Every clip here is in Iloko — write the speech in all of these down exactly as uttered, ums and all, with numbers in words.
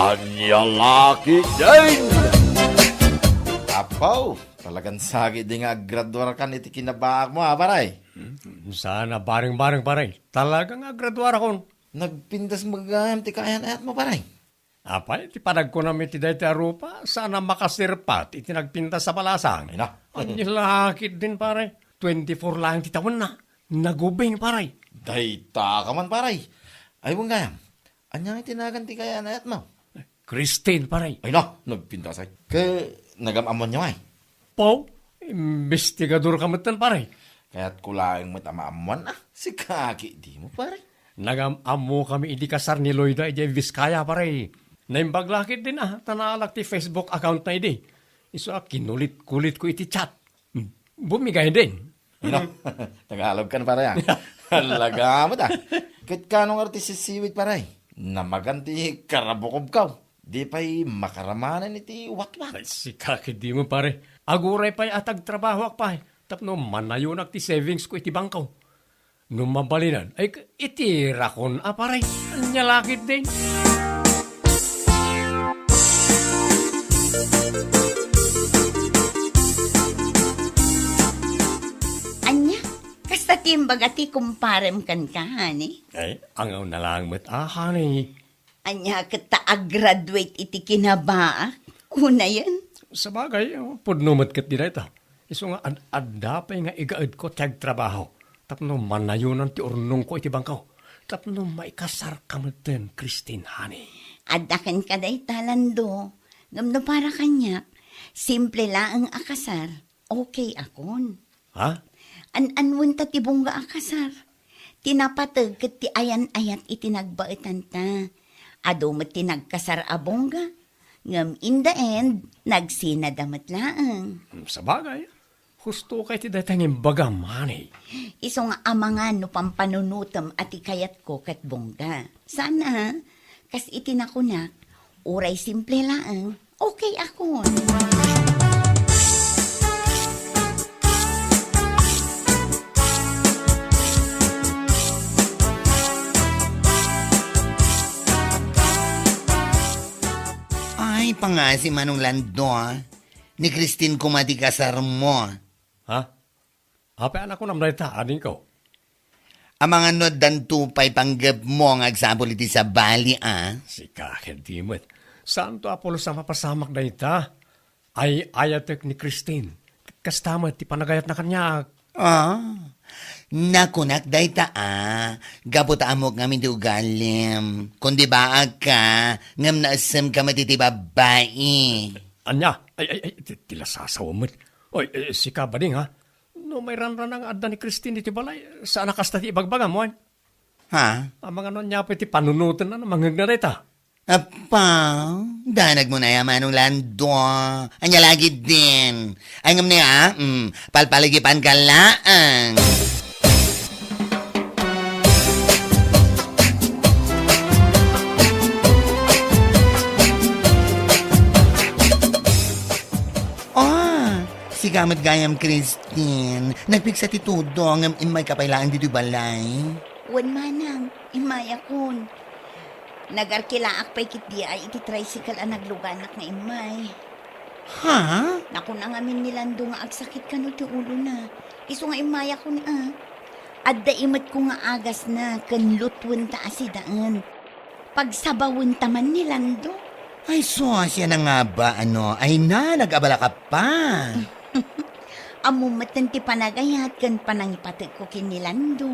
Ania la ketdin? Apo, talagan sakit di nga aggraduarkan iti kinabaakmo, a, pare. Saan a bareng-bareng, pare. Talaga nga aggraduarakon. Nagpintas met gayam ti kaayan-ayatmo, pare. Apay, ti panagkunam iti daytoy a rupa, saan a makasirpat iti nagpintas a balasang. Ay, na. Ania la ketdin, pare. Twenty-four laeng ti tawenna. Nagubing, pare. Dayta ka man, pare. Ay, wen gayam. Ania nga ti nagan ti kaayan-ayatmo? Christine, pare. Ay na, nagpintasay. Ket nagam-ammoanyo, ay? Pau, imbestigador ka metten, pare. Kayatko laeng met a maammoan, a. Sika ketdin, pare. Nagam-ammokami idi kasar ni Loida idiay Vizcaya, pare. Naimbag la ketdin, a, ta naalak ti Facebook account na idi. Isu a kinulit-kulitko iti chat. Hmm. Bumigay din. Ino? Tagalog kan, pare, a. Talaga met, a. Ket kano nga ti sisiwit, pare? Namagan ti karabukobkaw. Di pay makaramanen iti watwat. Ay, sika ketdin, pare. Aguray pay a tagtrabahoak pay tapno manayonak ti savings ko iti bangko. No mabalinan, ay, itirakon a, pare. Ania la ketdin? Ania? Kasta ti imbaga ti kumparem kenka, honey? Ay, angaw na lang met, a, honey. Ania ket ta a-graduate iti kinabaak? Kunayen? Sabagay, pudno met ketdi dayta. Isu nga ad-, adda pay nga igaedko ti agtrabaho tapno manayonan ti urnongko iti bangko. Tapno maikasarka metten, Christine, honey. Adda kenka dayta, Lando. Ngem no para kaniak, simple laeng a kasar, okay akon. Ha? An-anuen ta ti bungga a kasar. Ti napateg ket ti ayan-ayat iti nagbaetanta. Adu met ti nagkasar a bungga, ngem in the end, nagsinada met laeng. Hmm, sabagay, husto kay ti dayta nga imbagam, honey. Isu nga amangan no pampanunotem a ti kayatko ket bungga. Saan a, kas iti nakunak, uray simple laeng, okay akon. Ay, pangasi, Manong Lando, a. Ni Christine koma ti kasarmo. Ha? Apay a nakunam dayta, adingko? Amangan no addanto pay panggepmo nga agsapul iti sabali, a? Sika ketdi met. Saanto a pulos a mapasamak dayta. Ay-ayatek ni Christine. Kasta met ti panagayatna kaniak. A? Nakunak dayta, a, gapu ta ammok ngamin ti ugalim. Kundi baagka, ngem naessemka met iti babbai. Ania? Ay, ay, ay, ti, ti lasasawem met. Oy, eh, sika, bading, ha? No mairanrana nga adda ni Christine iti balay, saan a kasta ti ibagbagam, wen? Ha? Amangan no ania pay ti panunotenna no mangngegna dayta? Appa, danagmo na ya, Manong Lando. Ania la ketdin? Ay, ngem ni, a, mm, palpaligipanka laeng. Ah, sika met gayam, Christine. Nagpigsa ti tudong, ngem immayka pay laeng ditoy balay. Wen, manang, immayakon. Nagarkilaak pay ketdi a iti tricycle a nagluganak nga immay. Ha? Nakuna ngamin ni Lando nga agsakit kano ti ulona. Isu nga immayakon, a. Adda imetko nga agasna ken lutwenta a sidaen. Pagsabawenta man ni Lando. Ay, sus, sian a nga ba, ano? Ay na, nag-abalaka pa. Ammom metten ti panagayat ken panangipatekko ken ni Lando.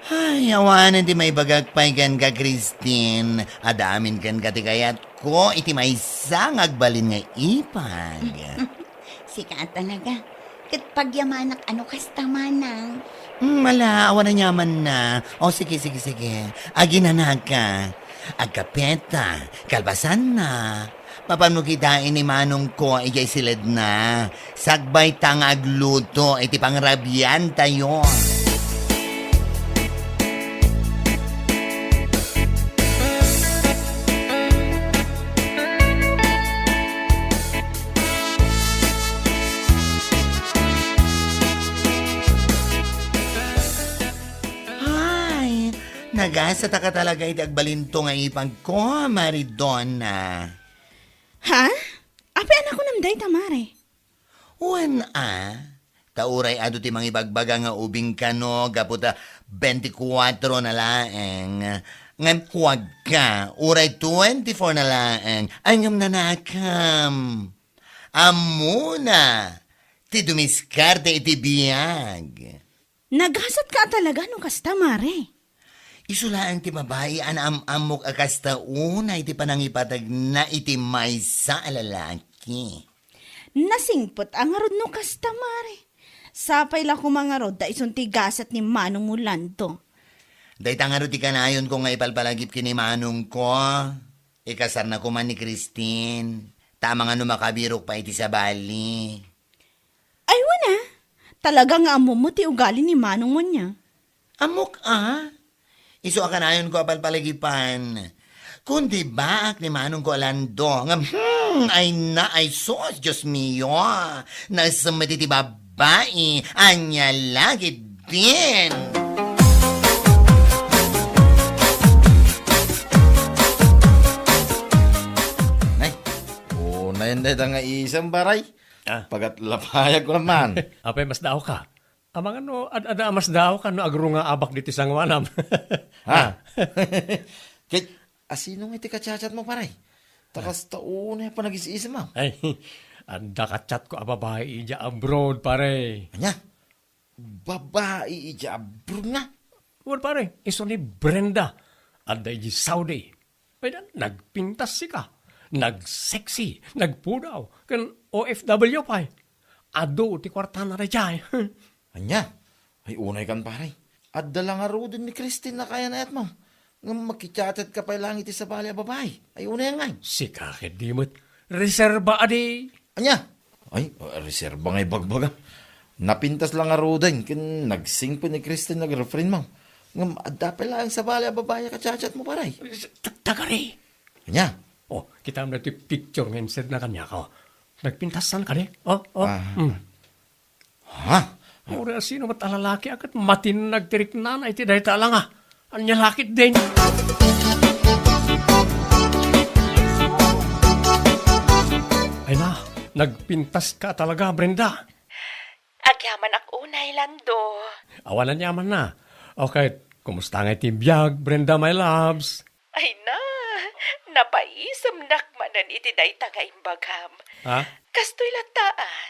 Ay, awanen ti maibagak pay kenka, Christine. Adda amin kenka ti kayatko iti maysa nga agbalin nga ipag. Sika a talaga. Ket pagyamanak a no kasta, manang. Hmm, ala, awan aniamanna. O, sige, sige, sige. Aginanaka. Agkapeta, kalpasanna. Mapanmo kitaen ni manongko idiay siledna. Sakbayta nga agluto iti pangrabiantayo. Ay, nag Kasataka talaga iti agbalinto nga ipagko, Mari Donna. Ha? Apay a nakunam dayta, Mare? Wen a, ta uray adu ti mangibagbaga nga ubing kano gapu ta twenty-four na laeng. Ngem kuwagka, uray twenty-four na laeng. Ay, ngem nanakam. Ammona ti dumiskarte iti biag. Nagasatka a talaga no kasta, Mare. Isu laeng ti babai a naam-ammok a kasta unay ti panangipatagna iti maysa a lalaki. Nasingpet a ngarud no kasta, Mare. Sapay la koma ngarud ta isun ti gasat ni Manong Lando. Dayta ngarud ti kanayonko nga ipalpalagip ken ni Manongko. Ikasarna koma ni Christine. Ta amangan no makabirok pay iti sabali. Ay, wen a. Talaga nga ammom ti ugali ni Manong Munya. Ammok a. Isu a kanayonko a palpalagipan. Kundi baak ni Manongko a Lando nga, hmm, ay na, ay sus, Dios mio. Naisem met iti babai. Ania la ketdin. Nay, unayen dayta nga isem, paray. Ah. Pagatlapayag ko naman. Apay, masdaawka? Amangan no ad-ada a masdaawka no agrungaabak ditoy sangoanam. Ha? Ah. Ket, asino nga iti ka-chat-chat mo, paray? Ta kasta unay a panagis-isem, ah. Ay, adda ka-chat ko a babai idiay abroad, pare. Ania? Babai idiay abroad nga? Wen, pare, isu ni Brenda. Adda idiay Saudi. Ay, na, nagpintas sika. Nag-sexy, nagpudaw, ken O F W pay. Adu ti kuartana daydiay. Ania? Ay, unay kan, pare. Adda la ngaruden ni Christine a kayan-ayatmo. Ngem makichat-chat ka pay laeng iti sabali a babai. Ay, unay ngay. Sika ket di met. Reserba adi. Ania? Ay, uh, reserba nga ibagbaga. Napintas la ngaruden ken nagsingpet ni Christine nga girlfriendmo. Ngem adda pay laeng sabali a babai a ka-chat-chat mo, pare. Ta-, tagari. Ania? Oh, kitam daytoy picture nga insedna kaniak, oh. Nagpintasan kadi? Oh, oh. Ah. Hmm. Ha? Uray asino met a lalaki a ket matinnag ti riknana iti dayta a langa. Ania la ketdin? Ay na, nagpintaska talaga, Brenda. Agyamanak unay, Lando. Awan aniamanna. Okay, kumusta ngay ti biag, Brenda, my loves? Ay na, napaisemnak manen iti dayta nga imbagam. Ha? Kastoy latta, ah.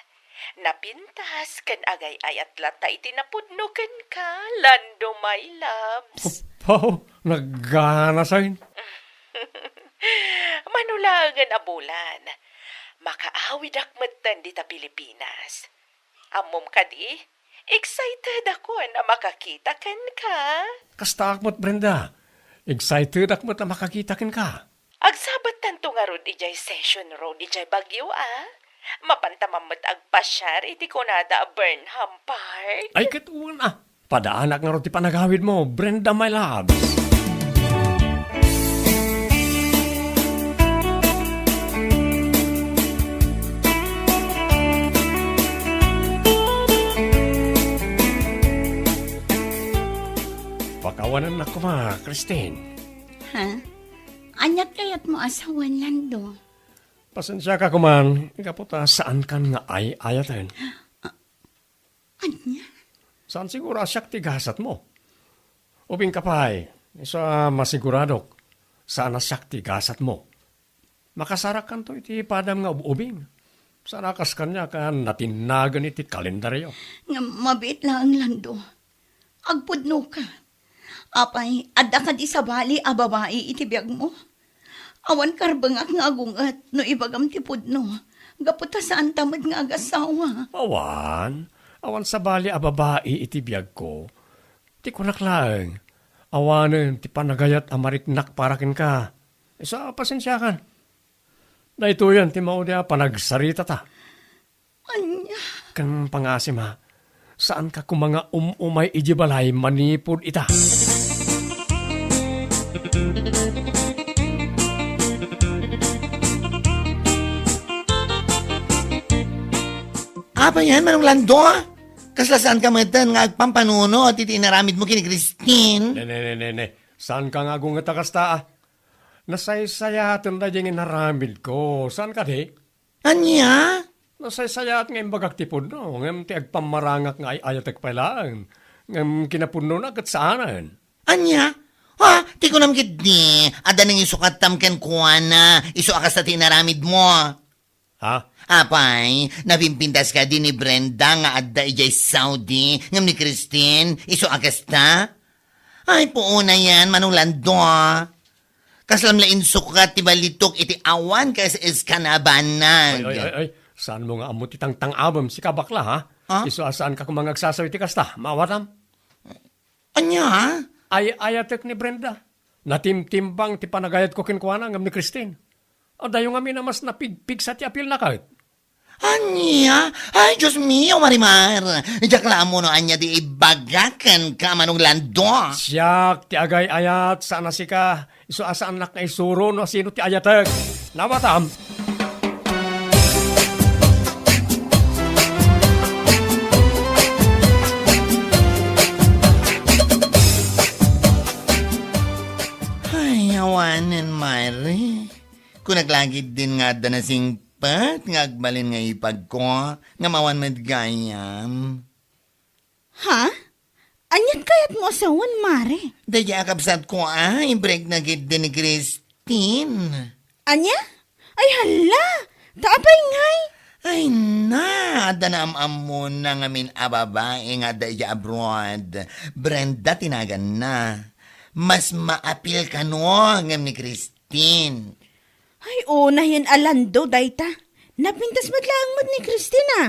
Napintas ken agay-ayat latta iti napudno kenka, Lando, my loves. Apo, nagganasay. Mano laengen a bulan, makaawidak metten dita Pilipinas. Ammom kadi, excited akon a makakita kenka. Kastaak met, Brenda. Excited ak met a makakita kenka. Agsabattanto ngarud idiay Session Road idiay Baguio, a? Mapanta man met agpasiar iti kunada a Burnham Park. Ay, ket wen, a. Padaanak ngarud ti panagawidmo, Brenda, my loves. Pakawanennak koma, Christine. Ha? Ania ti kayatmo a sawen, Lando? Pasensiaka koman, gapu ta saankan nga ay-ayaten. Ania? Saan siguro a siak ti gasatmo? Ubingka pay, isu a masiguradok, saan a siak ti gasatmo. Makasarakanto iti padam nga ub-ubing. Saan a kas kaniak a natinnagen iti kalendario. Ngem mabiit laeng, Lando. Agpudnoka. Apay, adda kadi sabali a babai iti biagmo? Awan karbengak nga agunget no ibagam ti pudno, gapu ta saanta met nga agasawa. Awan. Awan sabali a babai iti biagko. Ti kunak laeng, awanen ti panagayat a mariknak para kenka. Isu a pasensiakan. Daytoyen ti maudi a panagsaritata. Ania? Ken pangasim, a, saanka koma nga um-umay idiay balay manipud ita. Apay ngay, Manong Lando? Kasla saanka metten nga agpampanunot iti inaramidmo ken ni Christine? Ne, ne, ne, ne, ne. Saanka nga agunget a kasta, a? Nasaysayaaten daydi nga inaramidko. Saan kadi? Ania? Nasaysayat nga imbagak ti pudno, ngem ti agpammarangak nga ay-ayatek pay laeng. Ngem kinapudnona ket saanen. Ania? Ha? Ti kunam ketdi, adda nangisukatam kenkuana, isu a kasta ti inaramidmo. Ha? Apay, napimpintas kadi ni Brenda nga adda idiay Saudi, ngem ni Christine, isu a kasta? Ay, puona yan, Manong Lando. Kaslam la insukat ti balitok iti awan ka S S ka nabanag. Ay, ay, ay, ay. Saanmo nga ammo ti tangtang-abem, sika bakla, ha? Ha? Isu a saanka koma nga agsasaw iti kasta, maawatam? Ania? Ay-ayatek ni Brenda. Natimtimbang ti panagayatko kenkuana ngem ni Christine. Adayo ngamin a mas napigpigsa ti apilna ket. Ania? Ay, Dios mio, Marimar! Diak la ammo no ania ti ibaga kenka, Manong Lando. Siak ti agay-ayat, saan a sika. Isu a saannak nga isuro no sino ti ayatek. Nawatam. Ay, awanen, Mare. Kunak la ketdin nga adda nasingpet nga agbalin nga ipagko, ngem awan met gayam. Ha? Aniat kayatmo a sawen, Mare? Daydiay a kabsatko a, imbrekna ketdi ni Christine. Ania? Ay, hala! Ta apay ngay? Ay na, adda naam-ammona ngamin a babai nga adda idiay abroad. Brenda ti naganna. Mas maapil kano ngem ni Christine. Ay, unay a Lando dayta. Napintas met laeng met ni Christine a.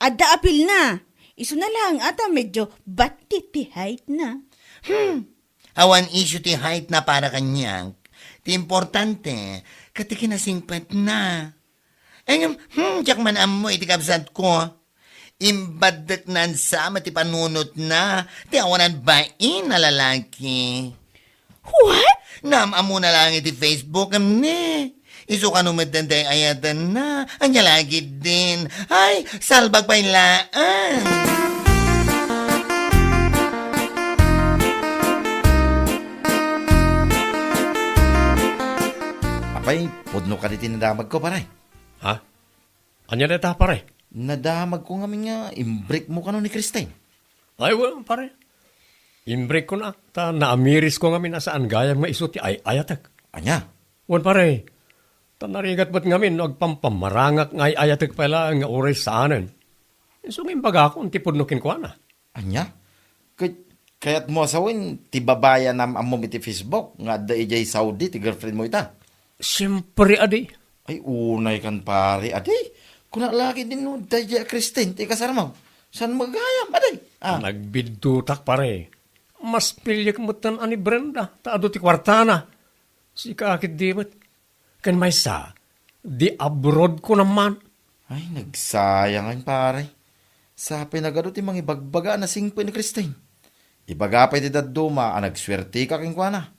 Adda apilna. Isuna laeng a ta medyo bati ti height na. Hmm. Awan issue ti height na para kaniak. Ti importante, ket ti kinasingpetna. Ay, ngem, hmm, diak man ammo iti kabsatko. Imbaddeknan sa met ti panunotna, ti awanan bain a lalaki. What? Naam-ammona laeng iti Facebook, ngem ne. Isu kano met daydiay ayatenna. Ania la ketdin. Ay, salbag pay laeng. Apay, pudno kadi ti nadamagko, pare? Ha? Ania dayta, pare? Nadamagko ngamin nga imbrekmo kano ni Christine. Ay, wen, pare. Imbrekkon a, ta naamirisko ngamin a saan gayam nga isu ti ay-ayatek. Ania? Wen, pare. Ta narigat met ngamin no agpampamarangak nga ay-ayatek pay laeng nga uray saanen. Isu nga imbagakon ti pudno kenkuana. Ania? Ket kayatmo a sawen ti babai a naam-ammom iti Facebook nga adda idiay Saudi ti girlfriendmo ita? Siempre a di. Ay, unay kan pare a di. Kuna la ketdin no daydiay a Christine ti ikasarmo. Saan met gayam, a di? Ah. Nagbiddutak, pare. Mas piliek metten a ni Brenda, ta adu ti kuartana. Sika ketdi met. Ken maysa, di abroad ko naman. Ay, nagsayang, pare. Sapay nagadu ti mangibagbaga a nasingpet ni Christine. Ibaga pay ti dadduma a nagsuertika kenkuana.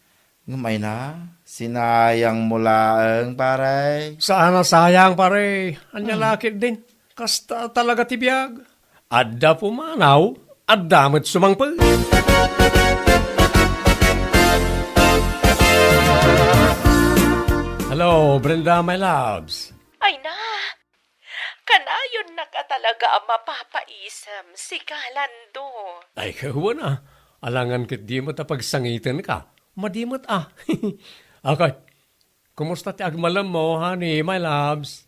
Ngem ay na, sinayangmo laeng, pare. Saan a sayang, pare. Ania la ketdin. Kasta talaga ti biag. Adda pumanaw, adda met sumangpet. Hello, Brenda, my loves. Ay na, kanayonnak a talaga a mapapaisem, sika, Lando. Ay, kawan a. Alangan ketdi met a pagsangitenka. Madi met a. Okay. Kumusta ti agmalemmo, honey, my loves?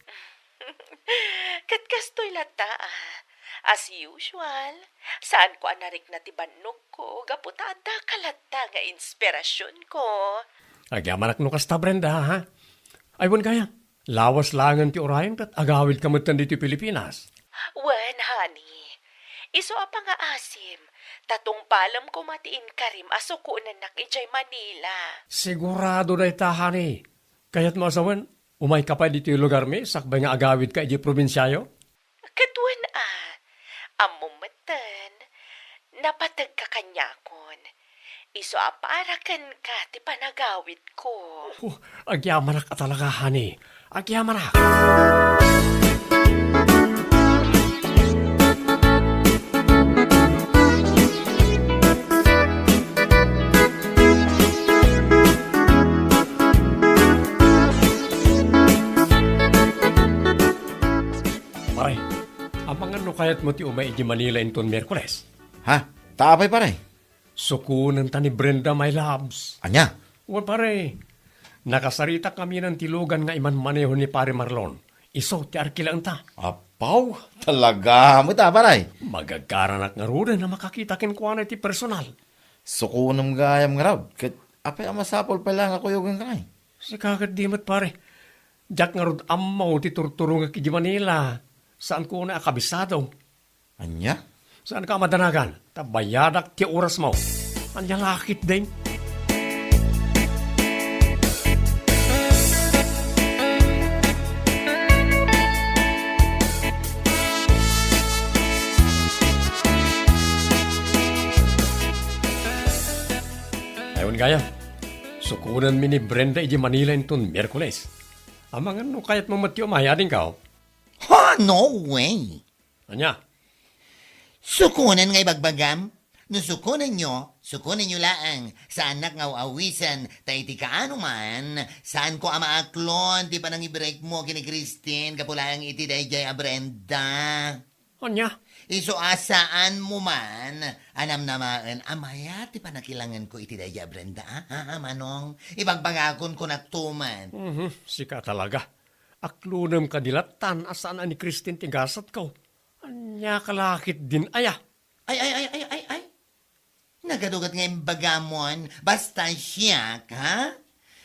Ket kastoy latta, ah. As usual, saanko a narikna ti bannogko gapu ta addaka latta nga inspirasionko. Agyamanak no kasta, Brenda, ha? Ay, wen gayam, lawas laengen ti urayem ket agawidka metten ditoy Pilipinas. Wen, honey. Isu a pangaasim, ta tungpalem koma ti inkarim a sukonennak idiay Manila. Sigurado dayta, honey. Kayatmo a sawen, umayka pay ditoy lugarmi sakbay nga agawidka idiay probinsiayo? Ket wen a, ammom metten, napategka kaniakon. Isu a para kenka ti panagawidko. Oh, agyamanak a talaga, honey. Agyamanak. Kayatmo ti umay iti Manila inton Miyerkules? Ha? Ta apay, pare? Sukonenta ni Brenda, my loves. Ania? Wen, pare. Nakasaritak ngamin ti lugan nga imanmaneho ni Pare Marlon. Isu ti arkilaenta. Apaw, talaga met a, pare? Magagaranak ngaruden a makakita kenkuana iti personal. Sukonem gayam ngarud, ket apay a masapul pay laeng a kuyogenka ngay? Sika ket di met, pare. Diak ngarud ammo ti turturongek iti Manila. Saanko unay a kabisado. Ania? Saanka a madanagan, ta bayadak ti orasmo. Ania la ketdin? Ay, wen gayam, sukonenmi ni Brenda iti Manila inton Miyerkules. Amangan no kayatmo met ti umay, adingko? Ha, no way! Ania? Sukonen nga ibagbagam? No sukonenyo, sukonenyo laeng. Saannak nga aw-awisen, ta iti kaano man, saanko a maaklon ti panangibrekmo ken ni Christine gapu laeng iti daydiay a Brenda. Ania? Isu a saanmo man a namnamaen a mayat ti panakilangenko iti daydiay a Brenda, a? Ha, ha, Manong? Ibagbagakon, kunak tuman. Mhm, sika talaga. Aklonem kadi lattan a saan a ni Christine ti gasatko. Ania ka la ketdin aya? Ay, ay, ay, ay, ay, ay. Nagadugat nga imbagamon, basta siak, ha?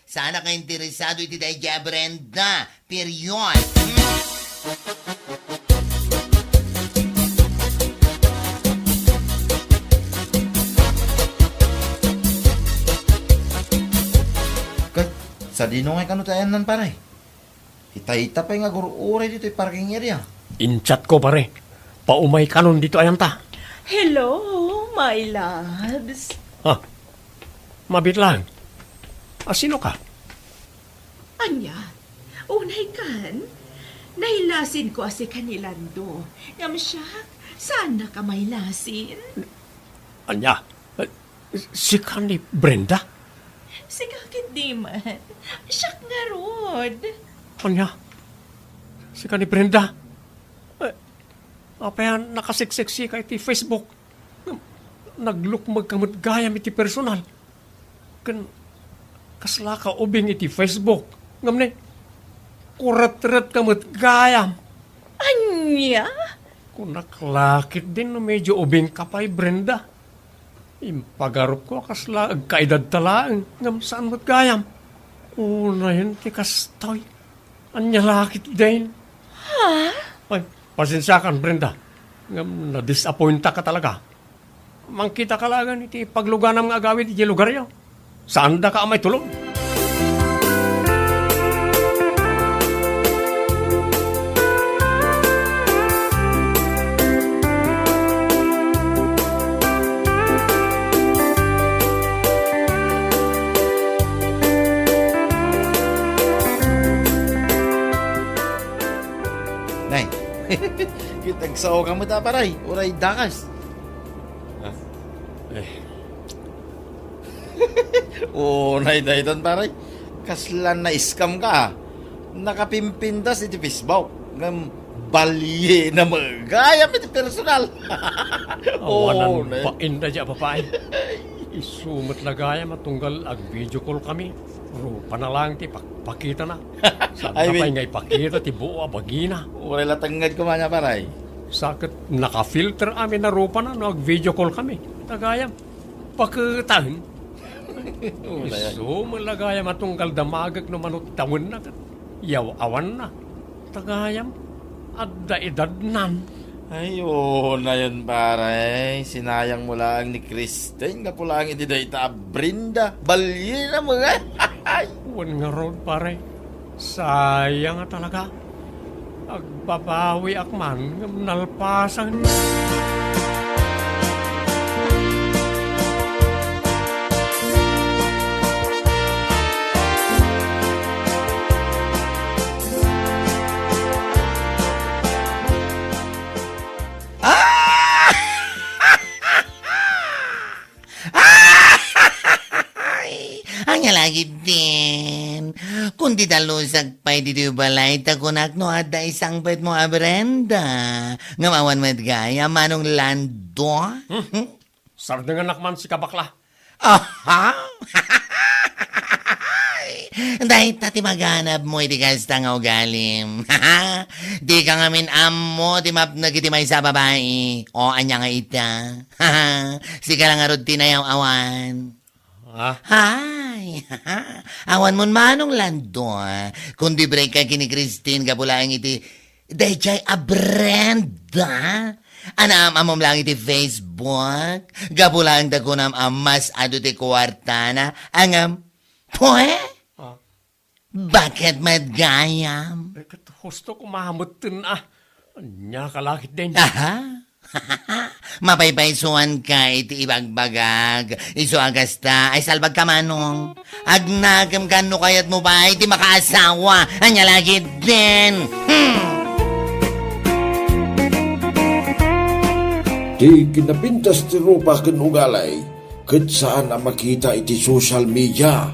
Saanak nga interesado iti daydiay a Brenda. Period. Hmm? Ket, sadino ngay kano ti ayannan, pare? Itay ita pay nga agur-uray ditoy parking area. In-chatko, pare. Paumay kanon ditoy ayanta. Hello, my loves. Ha? Mabiit laeng. A, sinoka? Ania? Unay kan? Nailasinko a sika ni Lando. Ngem siak, saannak a mailasin? Ania? Eh, sika ni Brenda? Sika ketdi man. Siak ngarud. Ania? Sika ni Brenda? Eh, apay a nakaseksek sika iti Facebook? Naglukmegka met gayam iti personal. Ken kaslaka ubing iti Facebook. Ngem ne, kuretretka met gayam. Ania? Kunak la ketdin no medyo ubingka pay, Brenda. Impagarupko a kasla agkaedadta laeng, ngem saan met gayam. Unayen ti kastoy. Ania la ketdin? Ha? Ay, pasensiakan, Brenda. Ngem nadisappointaka talaga. Mangkitaka laeng iti pagluganam nga agawid iti lugaryo. Saandaka a maitulod. Nay, kitagsaoka met a, pare. Uray dakas. Ah, eh. Unay daytan, pare. Kasla na-scam-ka. Nakapimpintas iti Facebook. Ngem baliena met gayam iti personal. Awanan, oh, ne, bain daydiay a babai. Isu met la gayam a tunggal ag-video call kami. Rupana laeng ti pakpakitana. Saan, ay, pay nga ipakita ti buo a bagina. Uray la tengnged koma nia, pare. Sa ket naka-filter amin a rupana no ag-video call kami. Ta gayam, paketaen. Uray. Isu met la gayam a tunggal damagek no mano ti tawenna ket yaw-awanna. Ta gayam, adda edadnan. Ay, unayen, pare. Sinayangmo laeng ni Kristen gapu laeng iti dayta a Brenda. Baliena met. Wen ngarud, pare. Sayang a talaga. Agbabawiak man ngem nalpasan. Ah! Ay, ania la ketdin? Kun Ti dalusak pay ditoy balay, ta kunak no adda isangpetmo a Brenda. Ngem awan met gayam, Manong Lando. Hmm? Sardenganak man, sika bakla. Aha! Dayta ti maganabmo iti kasta nga ugalim. Dika ngamin ammo ti mapnek iti maysa a babai. O, ania nga ita? Sika la ngarud ti nayaw-awan. Ah? Hay! Awan mon Manong Lando, ah. Kundi break ka ken ni Christine, gapu laeng iti dayjay a Brenda. Anaam-ammom laeng iti Facebook. Gapu laeng ta kunam a mas adu ti kuartana. Ngem, pwe? Ah. Baket met gayam? Eh, ket husto kumametten, ah. Ania ka lakit den? Aha. Mapaypaysuanka iti ibagbagak. Isu a kasta, ay salbagka, Manong. Agnakem ka no kayatmo pay ti makaasawa. Ania lakit den? Hmm. Ti kinapintas ti rupa ken ugali ket saan a makita iti social media.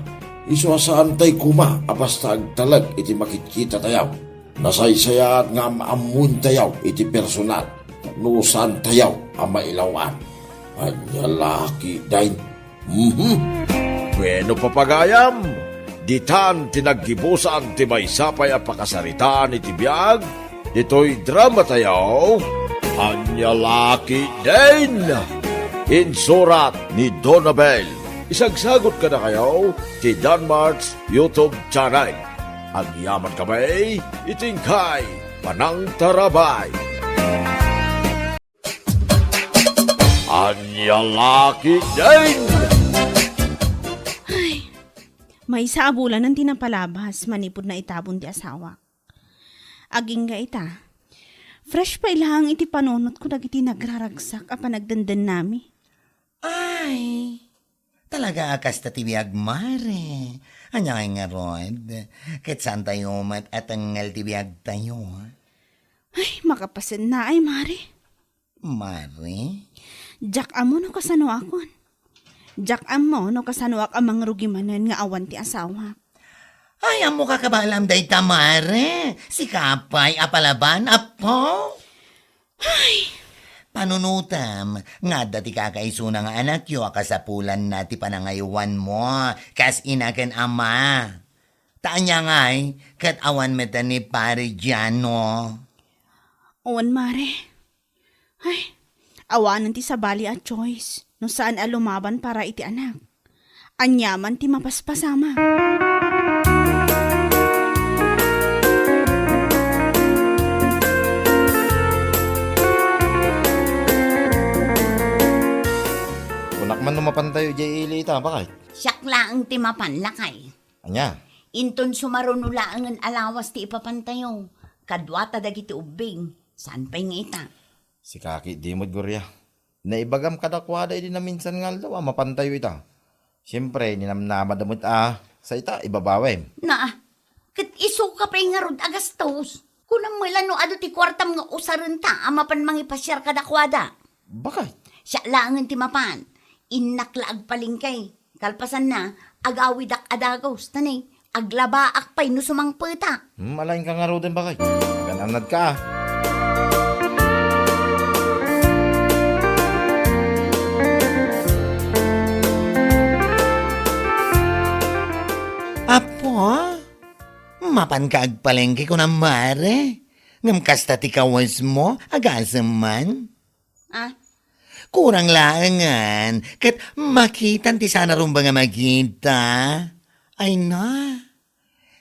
Isu a saantay koma a basta agtalek iti makitkitatayo. Nasaysayaat nga am-ammoentayo iti personal no saantayo a mailaw-an. Ania lakit den? Mhm. Bueno, papagayam, ditan ti naggibusan ti maysa pay a pakasaritaan iti biag ditoy dramatayo, Ania lakit den? Insurat ni Donabel. Isagsagot kadakayo ti Danmart's YouTube channel. Agyaman kami iti inkay panangtarabay. Ania lakit den? Ay, maysa a bulanen ti napalabas manipud naitabon ti asawak. Agingga ita, fresh pay laeng iti panunotko dagiti nagraragsak a panagdendennami. Ay, talaga a kasta ti biag, mare. Ania ngay ngarud? Ket saantayo met a tengngel ti biagtayo? Ay, makapasennaay, mare. Mare? Diak ammo no kasanoakon. Diak ammo no kasanoak a mangrugi manen nga awan ti asawak. Ay, ammoka kabaalam dayta, mare. Sika pay a palaban, apo? Ay! Panunotam nga adda ti kakaisuna nga anakyo a kasapulanna ti panangaywanmo kas ina ken ama. Ta ania ngay, ket awan met ni Pare Giano? Wen, mare. Ay, awanen ti sabali a choice no saan a lumaban para iti anak. Aniaman ti mapaspasama. Kunak man no mapantayo idiay ili ita, bakay? Siak laeng ti mapan, lakay. Ania? Inton sumaruno laengen a lawas ti ipapantayo, kaduata dagiti ubbing, saan pay nga ita. Sika ketdi met, Gloria. Naibagam kadakuada idi naminsan nga aldaw a mapantayo ita. Siempre, ninamnamada met a sa ita, ibabawem. Naa, ket isuka pay ngarud a gastos. Kunam met la no adu ti kuartam nga usarenta a mapan mangipasiar kadakuada. Bakay? Siak laengen ti mapan. Innak la agpalengke. Kalpasanna, agawidak a dagus, ta ne, aglabaak pay no sumangpetak. Hmm, alaenka ngaruden, bakay. Agan-annadka, a. Apo, mapanka agpalengke kunam, mare? Ngem kasta ti kawesmo, agasem man? Ah? Kurang laengen, ket makitam ti saan a rumbeng a makita. Ay na,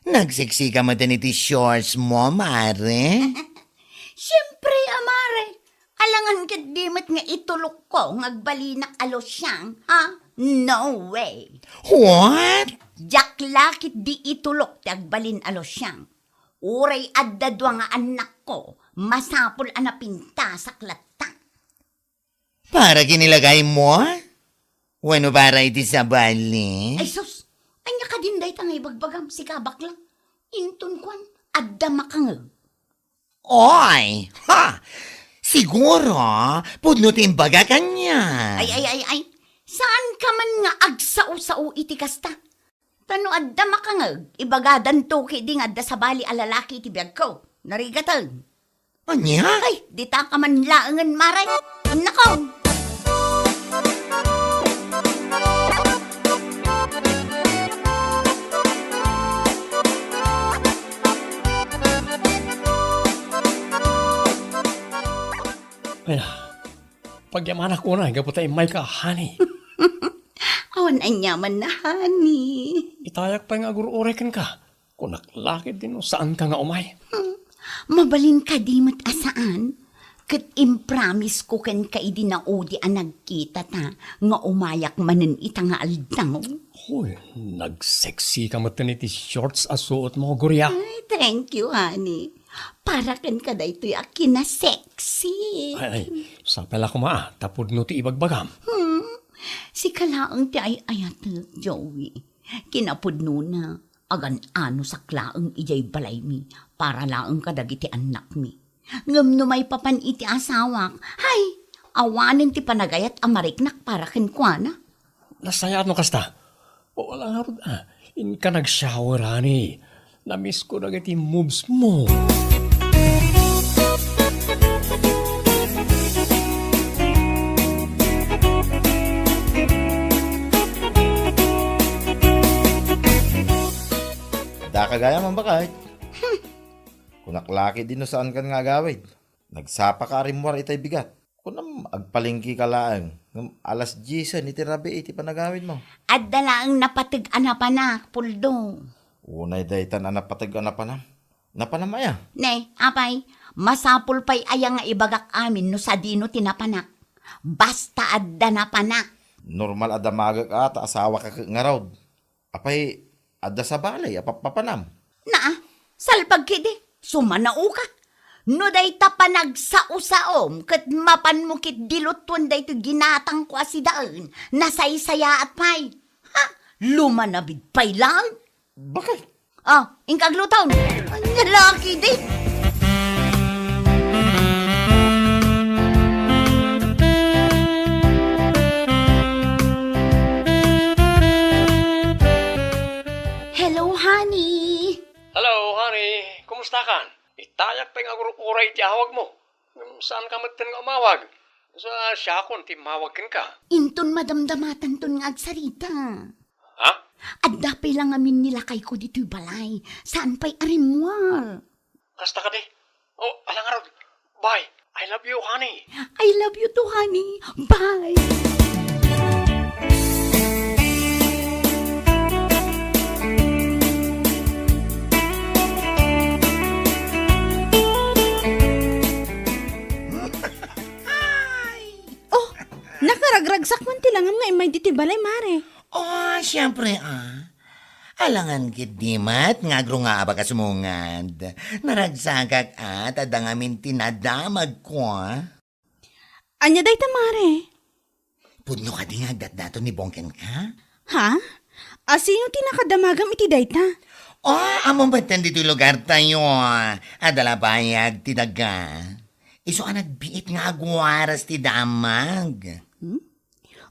nagsiksika met iti shortsmo, mare? Siempre a, mare. Alangan ketdi met nga itulokko nga agbalinak a losyang, ha? No way. What? Diak la ketdi itulok ti agbalin a losyang. Uray adda dua nga annakko, masapul a napintasak latta. Para kinilagaymo? Wenno para iti sabali? Ay sus! Ania kadin dayta nga ibagbagam, sika bakla? Inton kuan, adda makangeg. Oy! Ha! Siguro, pudno ti imbagak ania. Ay, ay, ay, ay. Saanka man nga agsao-sao iti kasta? Ta no adda makangeg, ibagadanto ketdi nga adda sabali a lalaki iti biagko. Narigaten. Ania? Ay, dita ka man laengen, mare. Nako! Ay, pagyamanak unay gapu ta immayka, honey. Awan aniamanna, honey. Itayak pay nga agur-uray kenka. Kunak la ketdi no saanka nga umay. Hmm. Mabalin kadi met a saan? Ket impromise ko kenka idi naudi a nagkitata nga umayak manen ita nga aldaw. Hoy, nag-sexy ka metten iti shorts a suotmo, Gloria. Ay, thank you, honey. Para kenka daytoy a kinasexy. Ay, ay, sapay la koma, ta pudno ti ibagbagam. Hmm. Sika laeng ti ay-ayatek, Joey. Kinapudnona, agan-anosak laeng idiay balaymi para laeng kadagiti annakmi. Ngem no maipapan iti asawak, hay, awanen ti panagayat a mariknak para kenkuana. Nasayaat no kasta. O, ala ngarud, ah, inka nag-shower, honey. Namisko dagiti moves mo. Daka gayam, Ma'am Bakay. Hmm. Kunak la ketdi no saankan nga agawid. Nagsapaka a rimmuar itay bigat. Kunam, agpalengkeka laeng. Ngem alas diesen iti rabii iti panagawidmo. Adda laeng napateg a napanak, Puldo. Unay daytan a napateg a napanam. Napanam aya? Ne, apay, masapul pay aya nga ibagak amin no sadino ti napanak? Basta adda napanak. Normal a damagek a ta asawaka ket ngarud. Apay, adda sabali a pappapanam? Naa, salpag ketdi, sumanaoka. No dayta panagsao-saom ket mapanmo ketdi lutuen daytoy ginatangko a sidaen, nasaysayaat pay. Ha? Lumanabid pay laeng. Bakit? Ah, inka aglutom. Ania la ketdi? Hello, honey. Hello, honey. Kumustakan? Itayak pay nga agur-uray ti awagmo. Ngem saanka metten nga umawag. Sa siakon ti immawag kenka. Inton madamdamatanton nga agsarita. Ha? Adda pay la ngamin ni lakayko ditoy balay. Saan pay a rimmuar? Kasta kadi? Oh, ala ngarud. Bye. I love you, honey. I love you too, honey. Bye. Oh, nakaragragsak man ti langam nga immay ditoy balay, mare. Oh, siempre, ah. Alangan ketdi met nga agrungaabak a sumungad. Naragsakak, ah, ta adda ngamin ti nadamagko, ah. Ania dayta, mare? Pudno kadi nga agdatdaton ni Bong kenka? Ha? A sino ti nakadamagam iti dayta? Oh, ammom metten ditoy lugartayo. Adda la bayag ti daga. Isu a nagbiit nga agwaras ti damag. Hmm?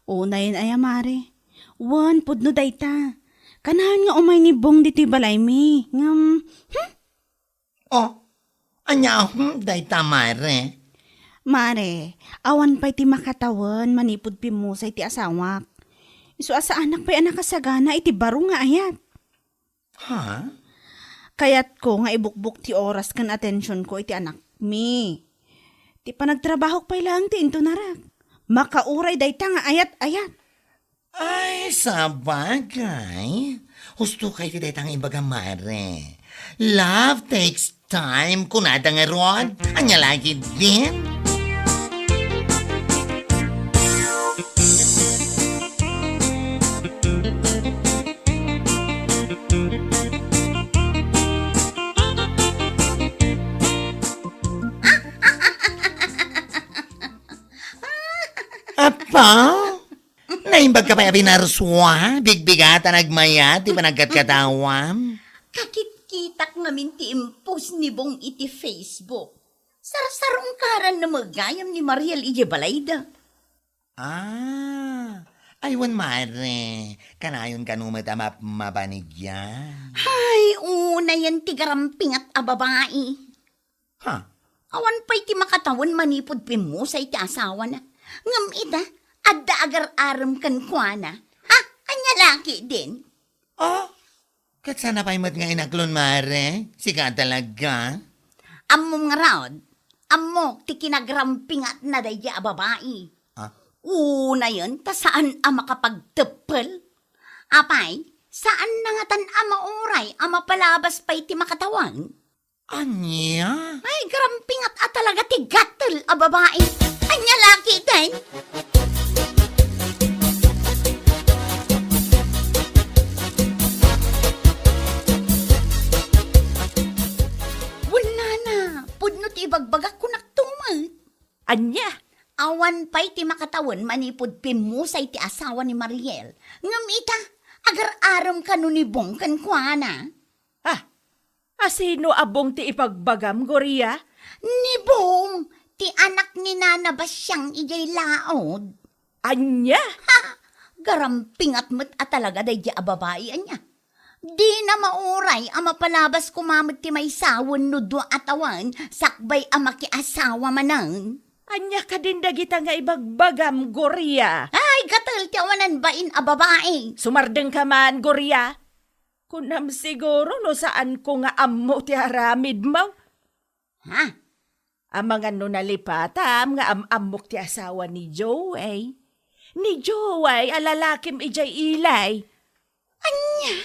Unayen aya, mare. Wen, pudno dayta. Kanayon nga umay ni Bong ditoy balaymi. Ngem, hmm? Oh, ania, hmm, dayta, mare? Mare, awan pay ti makatawen manipud pimmusay ti asawak. Isu a saanak pay a nakasagana iti baro nga ayat. Ha? Kayatko nga ibukbok ti oras ken atensionko iti anakmi. Ti panagtrabahok pay laeng ti intunarak. Makauray dayta nga ayat-ayat. Ay, sabagay. Husto kay ti dayta nga ibaga, mare. Love takes time, kunada ngarud. Ania la ketdin? Apa? Naimbag ka pay a binarsua? Bigbigatan agmayat ti panagkatkatawam? Kakitkitak ngamin ti impost ni Bong iti Facebook. Sarsarungkaran na met gayam ni Mariel idiay balayda. Ah, Ay, wen, mare, kanayon kano met a map-, mapanigyan. Ay, unayen ti garampingat a babai. Ha? Awan pay ti makatawen manipud pimmusay ti asawana. Ngem ita, adda agar-arem kenkuana. Ha? Ania la ketdin? Oh, ket saan pay met nga inaklon, mare? Sika talaga? Ammom ngarud, ammok ti kinagarampingatna daydi a babai. Ah? Unayen ta saan a makapagteppel. Apay, saanna ngatan a mauray a mapalabas pay ti makatawen? Ania? Ay, garampingat a talaga ti gatel a babai. Ania la ketdin? Wen, nana, pudno ti ibagbagak, kunak tumet. Ania? Awan pay ti makatawen manipud pimmusay ti asawa ni Mariel. Ngem ita, agar-arem kano ni Bong kenkuana. Ah, a sino a Bong ti ibagbagam, Gloria? Ni Bong, ti anak ni Nana Basiang idiay laod. Ania? Ha! Garampingat met a talaga daydi a babai, ania? Dina mauray a mapalabas koma met ti maysa wenno dua a tawen sakbay a makiasawa manen. Ania kadin dagita nga ibagbagam, Gloria? Ay, gatel ti awanan bain a babai. Sumardengka man, Gloria. Kunam siguro no saanko nga ammo ti aramidmo. Ha? Amangan no nalipatam nga am-ammok ti asawa ni Joey. Ni Joey a lalakim idiay ilay. Ania?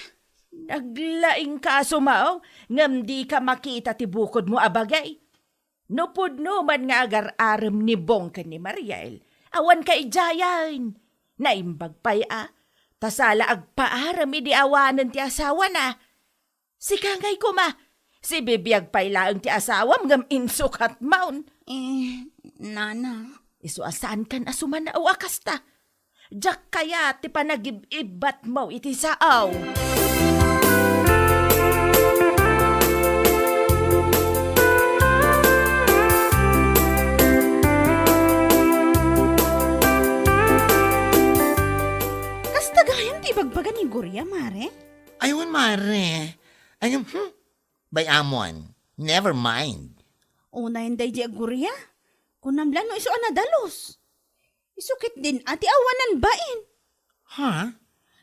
Naglaing ka sumaw, ngem dika makita ti bukodmo a bagay. No pudno man nga agar-arem ni Bong ken ni Mariel, awan kaidiayen. Naimbag pay a, ta sala agpaarem idi awanen ti asawana. Sika ngay koma, sibibiag pay laeng ti asawam ngem insukatmon. Eh, nana. Isu a saankan a sumanaw a kasta. Diak kayat ti panagib-ibbatmo iti sao. Kasta gayam ti ibagbaga ni Gloria, mare? Ay, wen, mare. Ay, hmm? Bay-amon, never mind. Unayen daydi a Gloria. Kunam la no isu a nadalus. Isu ketdin a ti awanan bain. Ha?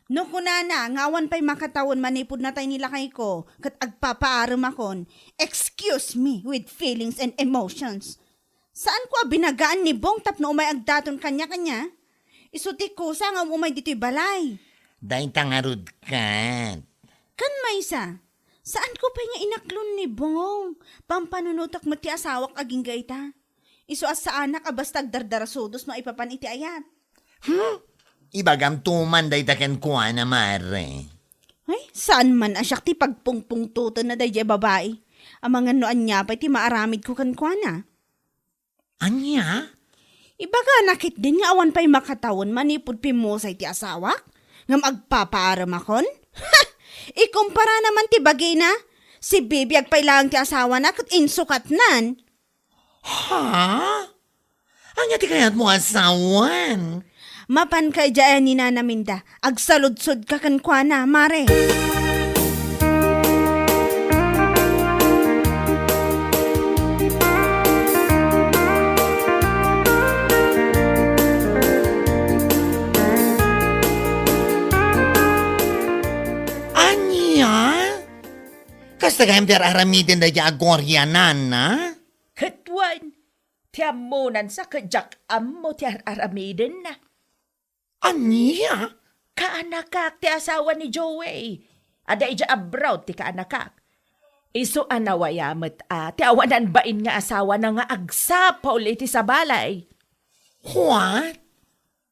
No kunana nga awan pay makatawen manipud natay ni lakayko ket agpapaaremakon, excuse me with feelings and emotions. Saanko a binagaan ni Bong tapno umay agdaton kaniak, ania? Isu ti kusa nga um-umay ditoy balay. Dayta ngarud ket. Ken maysa, saanko pay nga inaklon ni Bong. Pampanunotek met ti asawak agingga ita. Isu a saanak a basta agdardarasudos no aipapan iti ayat. Hmm? Ibagamto man dayta kenkuana, mare. Ay, saan man a siak ti pagpungpungtotenna daydi a babai. Amangan no ania pay ti maaramidko kenkuana. Ania? Ibagana ketdin nga awan pay makatawen manipud pimmusay ti asawak? Ngem agpapaaremakon? Ha! Ikumpara naman ti bagina. Sibibiag pay laeng ti asawana ket insukatnan. Ha? Ania ti kayatmo a sawen? Mapanka idiay ni Nana Minda. Agsaludsodka kenkuana, mare. Ania? Kasta gayam ti ar-aramiden daydi a Gloria, nana? Ket wen, ti ammonan sa ket diak ammo ti ar-aramidenna. Ania? Kaanakak ti asawa ni Joey. Adda idiay abroad ti kaanakak. Isu a nawaya met a ti awanan bain nga asawana nga agsapul iti sabalay. What?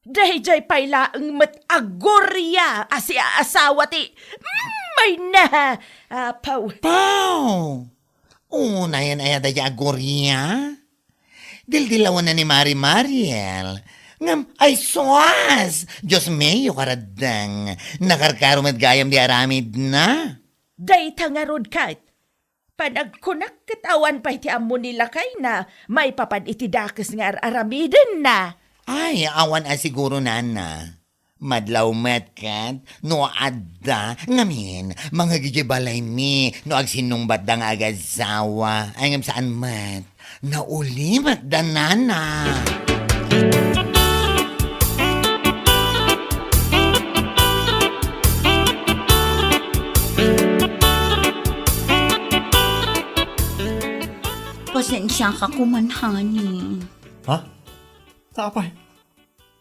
Daydiay pay laeng met a Gloria a siaasawa ti, mm, mayna, apaw. Paw! Unayen aya daydiay a Gloria? Dildilawenna ni Mari Mariel. Ngem, ay sus! Dios mio, karaddeng. Nakarkaro met gayam di aramidna. Dayta ngarud ket, panagkunak ket awan pay ti ammo ni lakayna maipapan iti dakes nga ar-aramidenna. Ay, awan a siguro, nana. Madlaw met ket no adda, ngamin, mangngeg idiay balaymi no agsinnungbatda nga agasawa. Ay, ngem saan met. Nauli met da nana. Pasensiaka koman, honey. Ha? Ta apay?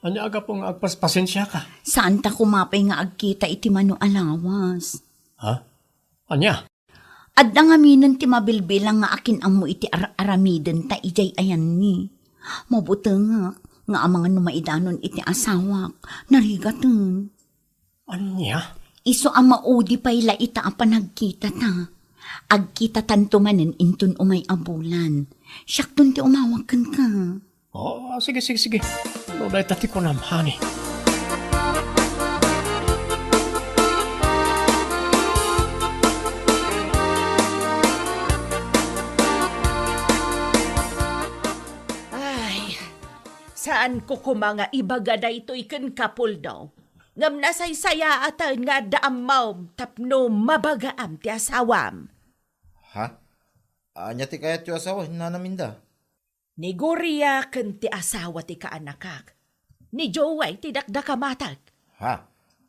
Ania a gapu nga agpaspasensiaka? Saanta koma pay nga agkita iti mano a lawas. Ha? Ania? Adda ngaminen ti mabilbilang nga akin-ammo iti ar-aramidenta idiay ayanni. Mabutengak nga amangan no maidanon iti asawak, narigaten. Ania? Isu a maudi pay la ita a panagkitata. Agkitatanto manen inton umay a bulan. Siakton ti umawag kenka. Oh, sige, sige, sige. No dayta ti kunam, honey. Ay, saanko koma nga ibaga daytoy kenka, Poldo. Ngem nasaysayaaten nga adda ammom tapno mabagaam ti asawam. Ha? Ania ti kayatyo a sawen, Nana Minda? Ni Gloria ken ti asawa ti kaanakak. Ni Joey ti dakdakam a anak. Ha?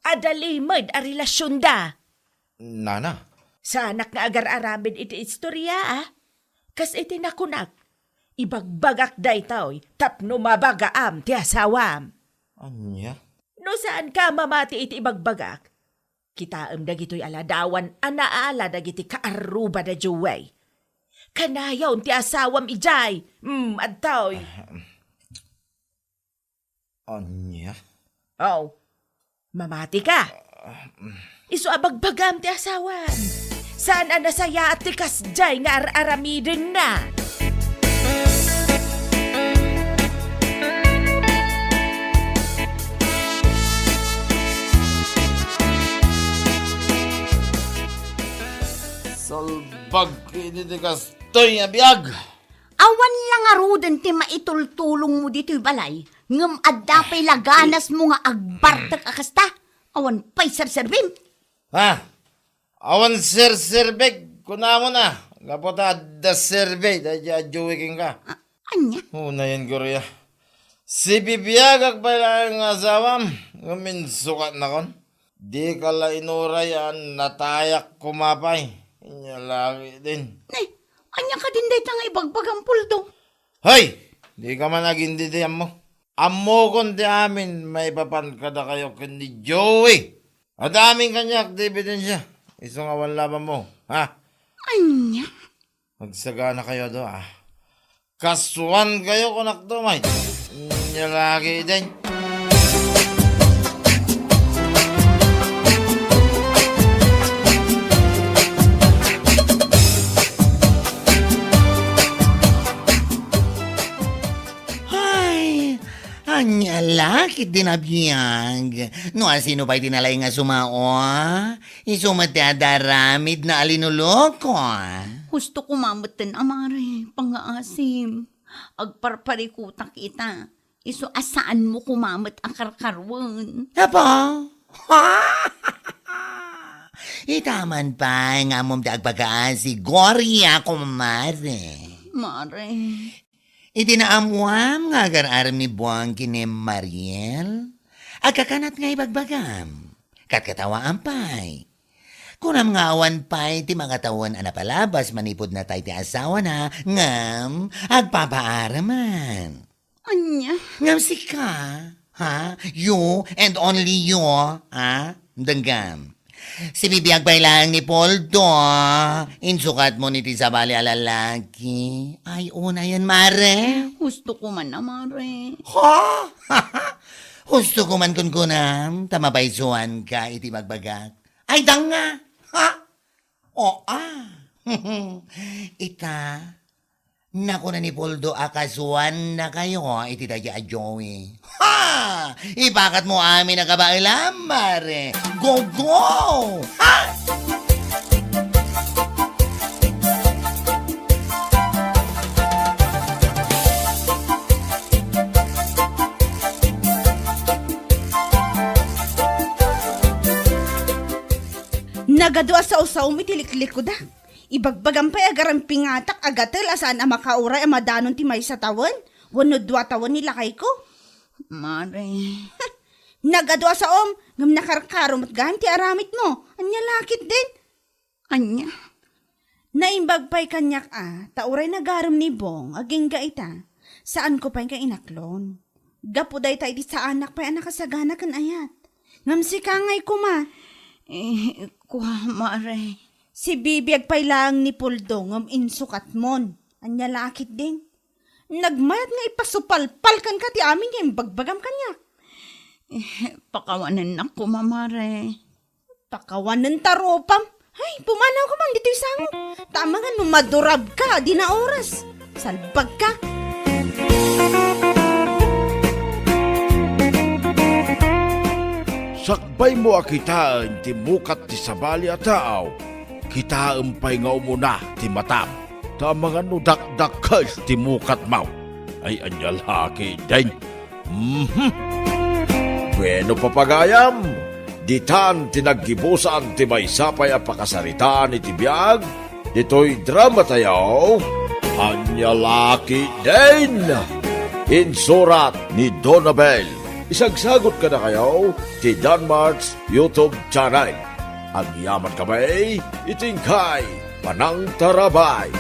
Adda limed a relasionda. Nana? Saanak nga agar-aramid iti istoria, a? Kas iti nakunak, ibagbagak daytoy tapno mabagaam ti asawam. Ania? No saanka a mamati iti ibagbagak, kitaem dagitoy a ladawan a naala dagiti kaarrubada, Joey. Kanayon ti asawam idiay. Mm, adtoy. Ah, mm. Ania? Oh, mamatika. Ah, mm. Isu a bagbagam ti asawam. Saan a nasayaat ti kasdiay nga ar-aramidenna? Salbag iti ti kastoy a biag! Awan la ngaruden ti maitultulongmo ditoy balay, ngem adda pay la ganasmo nga agbartek a kasta. Awan pay serserbim. Ha? Awan serserbek, kunamon a, gapu ta adda serbi daydi a Joey kenka. A-, ania? Unayen, Gloria. Sibibiagak pay laeng nga asawam, ngem insukatnakon. Dika la inuray a natayak koma pay. Inya lagi din. Ne, ania kadin dayta nga ibagbagam, Poldo? Hoy! Dika man agindidi, ammo. Ammokon ti amin maipapan kadakayo ken ni Joey. Adda amin kaniak ti ebidensia. Isu nga awan labanmo, ha? Ania? Agsaganakayo adu, a. Kasuankayo, kunakto, may. Nya lagi, day. Ay, ania la ket din a biag. No asino pay ti nalaing a sumao, isu met ti adda aramidna a linuloko. Husto koma metten a mare, pangngaasim. Agparparikutak ita. Isu a saanmo koma met a karkaruen. Apo? Ita man pay nga ammom ti agpakaasi, Gloria, kumare. Mare. Iti naammoam nga agar-arem ni Buang ken ni Mariel, agkakanat nga ibagbagam. Katkatawaam pay. Kunam nga awan pay ti makatawen a napalabas manipud natay ti asawana, ngem agpapaaraman. Ania? Ngem sika, ha? You and only you, ha? Denggam. Sibibiag pay laeng ni Poldo, insukatmo ni ti sabali a lalaki. Ay, unayen, mare. Husto ko man a, mare. Ha? Husto ko man kunkunam, ta mapaysuanka iti bagbagak. Ay, danga! Ha? O, a. Ita, nakuna ni Poldo a kasuannakayo iti daydi a Joey. Ha! Ipakatmo amin a kabaelam, mare. Go, go! Ha! Nagadu a saosaom iti liklikuda. Ibagbagam pay a garam pingatak a gatel a saan a makauray a madanon ti maysa tawen wenno dua tawen ni lakayko. Mare. Nagadu a saom, ngem nakarkaro met gayam ti aramidmo. Ania la ketdin? Ania? Naimbag pay kaniak a, ta uray nagarem ni Bong agingga ita, saanko pay nga inaklon. Gapu dayta iti saanak pay a nakasagana ken ayat. Ngem sika ngay koma. Eh, kua, Mare. Sibibiag pay laeng ni Puldo ngem insukatmon. Ania la ketdin? Nagmayat nga ipasupalpal kenka ti amin nga imbagbagam kaniak. Eh, pakawanennak koma, Mare. Pakawanen ta rupam. Ay, pumanawka man ditoy sangok. Ta amangan no madurabka, di na oras. Salbagka. Sakbaymo a kitaen ti mukat ti sabali a tao, kitaem pay nga umuna ti matam. Ta amangan no dakdakkel ti mukatmo. Ay, ania la ketdin. Mhm. Bueno, papagayam, ditan ti naggibusan ti maysa pay a pakasaritaan iti biag ditoy dramatayo. Ania la ketdin. Insurat ni Donabel. Isagsagot kadakayo ti Danmart's YouTube channel. Agyaman kami iti inkay panangtarabay.